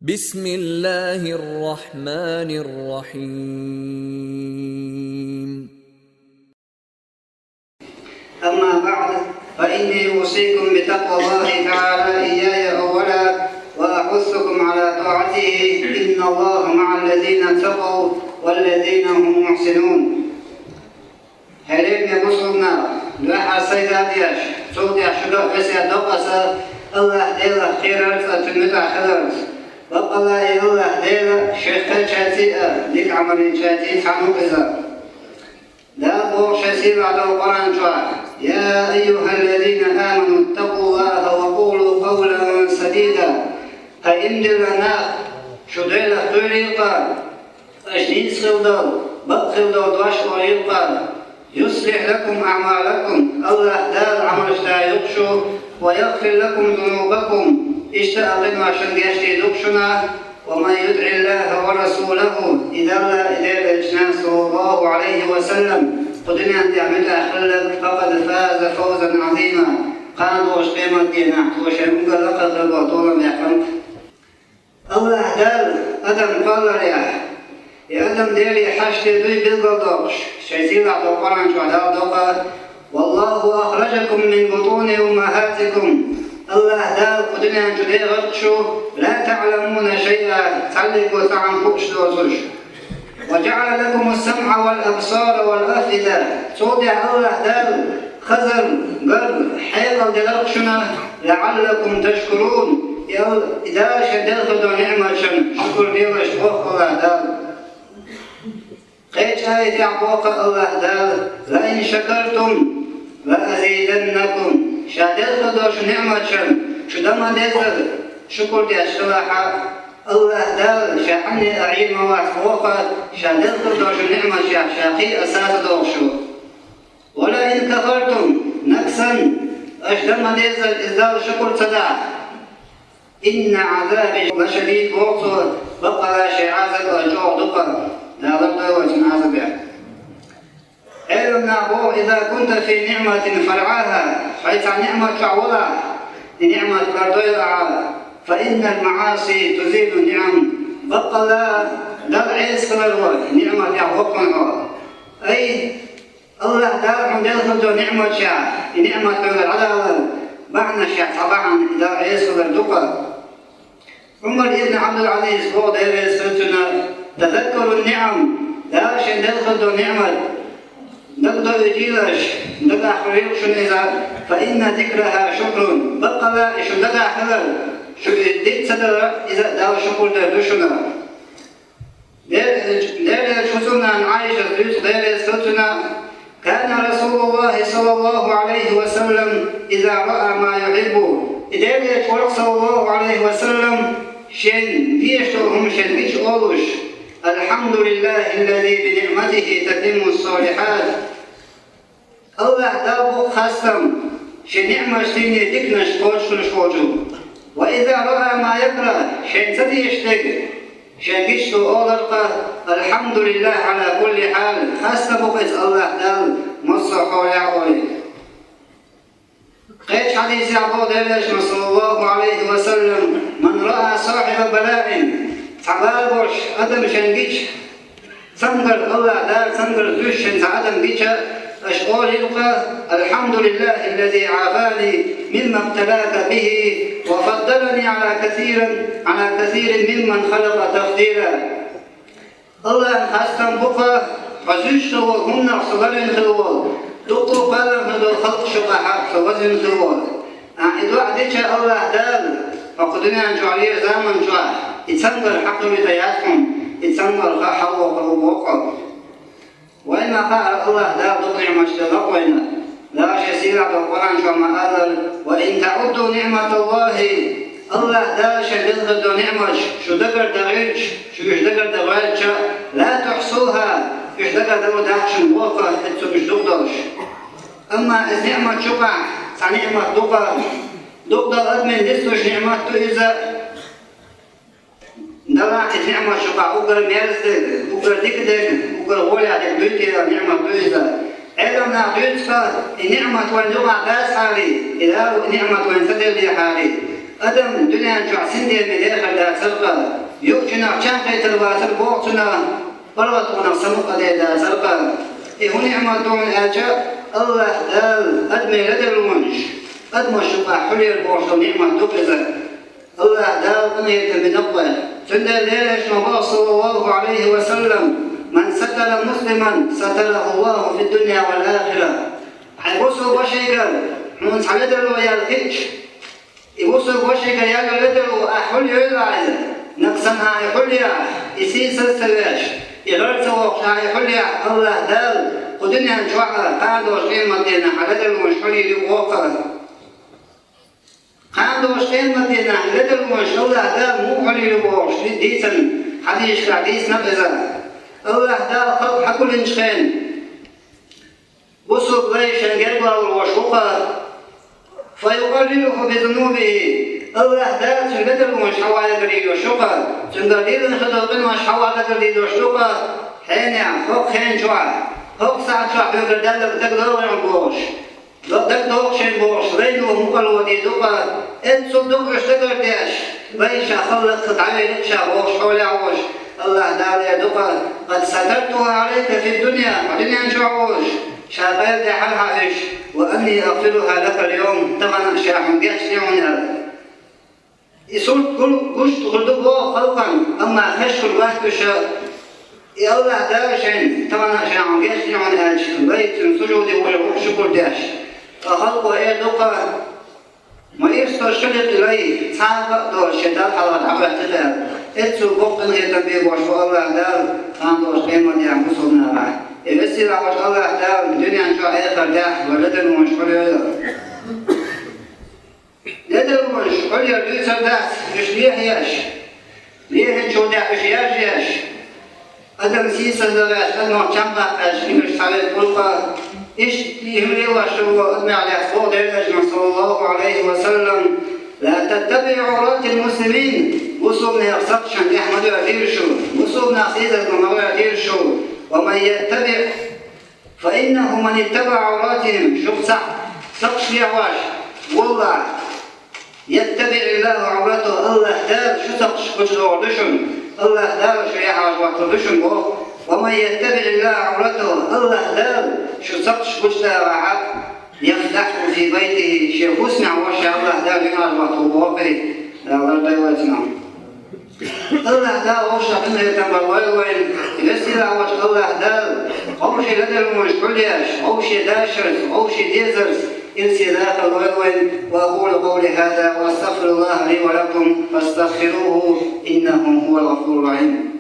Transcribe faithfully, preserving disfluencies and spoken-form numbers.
بسم الله الرحمن الرحيم. أما بعد، فإني أوصيكم بتقوى الله تعالى إياي أولا، وأحثكم على طاعته، إن الله مع الذين اتقوا والذين هم محسنون. Хьерем я бусурнах, дуьхьа сайда деш, цул тӀехь шуьга весет до аса, Аллах Делах кхерарца, цуьнан муьтӀахь хиларца. Баккъалла и Аллах Дела шех кхечаьрций а, дика Ӏамал йинчаьрций цхьаьна ву иза. Дала боху шен сийлахь долу Къуръан чохь: «يا أيها الذين آمنوا اتقوا الله وقولوا قولا سديدا». Хьай иман диллина нах, шу Делах кхоьрийла-кха, аша нийса хила долу, бакъ хила долу дош олийла-кха. «يصلح لكم أعمالكم», Аллах Дала Ӏамалш дайо-кх шун, «ويغفر لكم ذنوبكم», иштта а къиношна гечдийр ду-кх шуна. «ومن يطع الله ورسوله», и Далла, и Делан Элчанна, صلى الله عليه وسلم, кху дуьнен тӀехь муьтӀахь хилларг, «فقد فاز فوزا عظيما», кхана долчу къематдийнахь цо шен уггар лакхара хир болу толам баьккхина. Аллах Дала адам кхолларехь, и адам Деле хьаштдер дуй билгалдоккхуш, шайн сийлахь долу Къуръан чохь Дала до-кха: «والله أخرجكم من بطون أمهاتكم». Аллах Дала кху дуьнен чу дехар-кх шу, «لا تعلمون شيئا», цхьаллиг цхьа а хууш доцуш. «وجعل لكم السمع والأبصار والأفئدة». Цул тӀаьхьа Аллах Дала хазар, гар, хьекъал делар-кх шуна, «لعلكم تشكرون». И ал-, и Дала шен делхар долу ниъматашна шукур делаш боху Аллах Дала. Кхечу аятехь боху Аллах Дала: «لئن شكرتم لأزيدنكم». Ша делхар долчу ниъматашна шу дан ма-деззара шукур деш хилахь, Аллах Дала ша хьанна а Ӏийр ма вац боху, ша делхар долчу ниъматашех ша кхин а сацадоху шу. «ولئن كفرتم», нагахь санна, аша дан ма-деззара иза Далла шукур ца дахь, «إن عذابي لشديد», боху цо, баккъалла шен Ӏазап а чӀогӀа ду-кха, Дала лардойла вай цуьнан Ӏазапех. Ӏеламнаха боху: «إذا كنت في نعمة فارعها», хьо цхьа ниъмат чохь валахь, и ниъмат лардойла ахьа, «فإن المعاصي تزيل النعم», баккъалла Далла Ӏеса хилар вай, ниъматех воккхун хьо. Ай, Аллах Дала хьуна делхар долу ниъматашех, и ниъмат хьоьгара Ӏадалар, бахьанашех цхьа бахьана и Далла Ӏеса хилар ду-кха. Ӏумар ибн Ӏабдул-Ӏазиз боху, Дела реза хила цунна: «تذكروا النعم», Дала шен делхар долу ниъмат дагадоуьйтийла аша, дагахь хуьлийла шуна иза, «فإن ذكرها شكر», баккъалла и шун дагахь хилар, шу иза дика ца далар, иза Далла шукур дар ду шуна. Дер-, дерриг шуцунан Ӏайшас дуьйцу, Дела реза хила цунна: «كان رسول الله صلى الله عليه وسلم إذا رأى ما يحب». И Делан Элча вара, саллаллаху Ӏалайхи ва саллам, шен дезаш долу хӀума шен гича олуш: «الحمد لله الذي بنعمته تتم الصالحات». Аллах Далла бу хастам, шен ниъматашца диканаш кхочушдеш волчу. «وإذا رأى ما يكره», шен ца дезаш дерг шен гича олар-кха: «الحمد لله على كل حال», хастам бу иза Аллах Далла массо а хьолехь а олий. Кхечу хьадисехь боху Делан Элчано, саллаллаху Ӏалайхи ва саллам: «من رأى صاحب بلاء», цхьа бала болуш адам шен гича, цамгар, Аллах Дала цамгар зуьйш шен цхьа адам гича, аша олийла-кха: «الحمد لله الذي عافاني مما ابتلاك به وفضلني على كثير، على كثير ممن خلق تفضيلا». Аллахна хастам бу-кха, хьо зуьйш хилла волу хӀуманах со ларвина хилла волу, дуккха а кхоьллина хилла долу халкъашна юкъахь со вазвина хилла волу. Ахьа и доӀа дича Аллах Дала, хьо кху дуьнен чохь лелачу заман чохь, и цамгар хьакхуьлийта яц хьуна, и цамгарх хьалавоккхур ву боху-кха. Вайна ма хаъара, Аллах Дала дукха ниъматаш делла-кх вайна. Дала шен сийлахь долу Къуръан чохь ма-аллара: «وإن تعدوا نعمة الله», Аллах Дала шен делхар долу ниъматаш шу дагардохуьйтуш, шу уьш дагардан гӀоьртича, «لا تحصوها», уьш дагардало даккха шуна боху-кха, хӀинца цу уьш дукха долуш. Амма иза ниъматаш юкъахь цхьа ниъмат ду-кха, дукха долу адамийн дицлуш ниъмат ду иза. Далахь иза ниъматаш юкъахь уггар мерза дерг, уггар дика дерг, уггар гӀолехь дерг дуй те, ниъмат ду иза. Ӏеламнаха дуьйцу-кха, и ниъмат вайна юкъахь дацахьара, и Дала и ниъмат вайна ца деллехьара, Адам дуьнен чохь синдеме дехар дацар-кха, юучунах чам кхетар вацар боху цунах, паргӀатонах самукъадер дацар-кха. И хӀун ниӀмат ду хьуна аьлча, АллахӀ Дала адамийн ледарлонаш, адамашна юкъахь хьулъяр бохуш долу ниӀмат ду иза. АллахӀ Дала къинхетам бина-кх вай. Цундела Делан Элчано боху, саллаллаху Ӏалайхи ва саллам: «Ман сатара муслиман, сатараху Аллаху фид-дунья вал-ахира». Хьайн бусулба вешигара хьуна цхьа ледарло яьлла хиъча, и бусулба вешигара яьлла ледарло ахь хьулъйойла иза, нагахь санна ахь и хьулъяхь, и сийсаз ца веш, и гӀар ца воккхуш ахь и хьулъяхь, АллахӀ Дала кху дуьнен чохь а, кхана долчу къематдийнахь а ледарлонаш хьулъйийр ю боху-кх. Кхана долчу къематдийнахь ледарлонаш АллахӀ Дала муха хьулъйийр ю бохуш дийцина хьадисашкахь дийцина иза. АллахӀ Дала халкъ хьагулйинчу хенахь, бусулба лай шайн гергарло луш ву-кха, фа юкъаррируху би зунубихи. АллахӀ Дала цуьнан ледарлонаш хьавалагар йоьш ю-кха, цуьнгара лелийна хилла долу къинош хьавалагар йоьш ю-кха, хьенех, хӀокху хенчохь, хӀокху сахьтехь хьоьгара даьлларг дагадогӀийла бохуш. ДагадогӀу шайна бохуш, лайно мукъарло дийр ду-кха, эццул дукха уьш дагардеш, лай ша хала лакха дӀавелира ша бохуш хьолехь волуш, АллахӀ Дала эр ду-кха: «Къад сатартуха Ӏалайка фид-дунья», хьо дуьнен чохь волуш, ша къайладаьхьира хьан уьш, «ва анни агъфируха лака ал-йовм», тахана ша хьуна гечдо хьуна аьлла. И сурт гу-, гуш хир ду боху халкъана, амма хезаш хир бац уьш, и АллахӀ Дала шайна тахана ша хьуна гечдо хьуна аьлча, лай цуьнан сужуде вуьйр ву шукур деш. Ткъа халкъо эр ду-кха: «Ма ирс долуш хилира и лай, цхьа а хӀума а доцуш шен Далла хьалха дӀахӀоьттира», аьлла. Эццул боккха къинхетам беш бу АллахӀ Дала кхана долчу къематдийнахь бусулба нахах. И веза-сийлахь волчу АллахӀ Дала дуьнен чохь а, эхартахь а вай ледарлонаш хьулъйойла. Ледарлонаш хьулъяр дуьйцур дац, уьш лехьа еш, лехьанчул тӀаьхьа уьш яржа еш, адам сийсаздалеш, адамах чам баккхаьллаш, уьш цхьаверг хуьлу-кха. Иштта и хӀума лелош волу адамех лаьцна боху Делан Элчано, саллаллаху Ӏалайхи ва саллам: «Ла таттабиӀу Ӏавратил муслимин». Бусулба нехан сакхташна тӀехь ма доьрзийла шу, бусулба нах сийсазло ма гӀоьртийла шу. «Ва ман яттабиӀ, фа иннаху ман иттабаӀа Ӏавратихим». Шух цхьаъ сакхташ лехьош воллахь, «ЯттабиӀиллахӀу Ӏавратаху», АллахӀ Дала шун сакхташ гучудохур ду шуна, АллахӀ Дала шу яхьаш хӀоттур ду шуна боху. «Ва ман яттабиӀиллахӀа Ӏавратаху», АллахӀ Дала шун сакхташ гучудахь, «яфдахьху фи байтихи», шен хӀусамехь вовшах АллахӀ Дала вигӀаш хӀоттур боху-кх, Дала лардойла вай цунах. АллахӀ Дала вовшах къинхетам бар лойла вайна, веза-сийлахь волчу АллахӀ Дала вовшийн ледарлонаш хьулъеш, вовшийн дашарца, вовшийн дезарца, Иза Дала лойла вайна. وأقول قولي هذا وأستغفر الله لي ولكم فاستغفروه إنه هو الغفور الرحيم.